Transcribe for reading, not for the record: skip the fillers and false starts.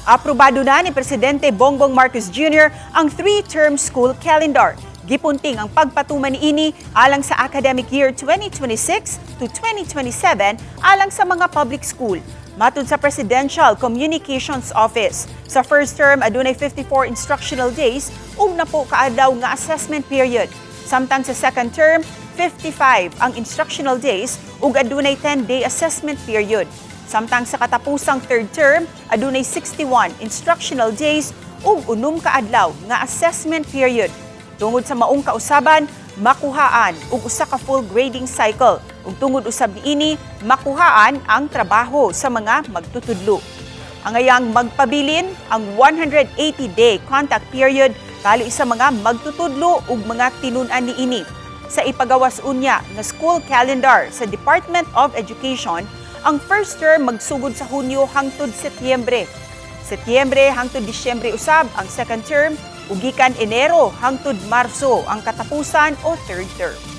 Aprobado na ni Presidente Bongbong Marcos Jr. ang three-term school calendar. Gipunting ang pagpatuman niini alang sa academic year 2026 to 2027 alang sa mga public school. Matud sa Presidential Communications Office, sa first term adunay 54 instructional days ug 10 ka adlaw nga assessment period. Samtang sa second term, 55 ang instructional days ug adunay 10-day assessment period. Samtang sa katapusang third term, adunay 61 instructional days ug 6 ka adlaw nga assessment period. Tungod sa maong kausaban, makuhaan og usa ka full grading cycle ug tungod usab niini, makuhaan ang trabaho sa mga magtutudlo. Angayang magpabilin ang 180-day contact period tali sa mga magtutudlo ug mga tinun-an niini. Sa ipagawas unya nga school calendar sa Department of Education, ang first term magsugod sa Hunyo hangtod Setyembre. Setyembre hangtod Disyembre usab ang second term ug gikan Enero hangtod Marso ang katapusan o third term.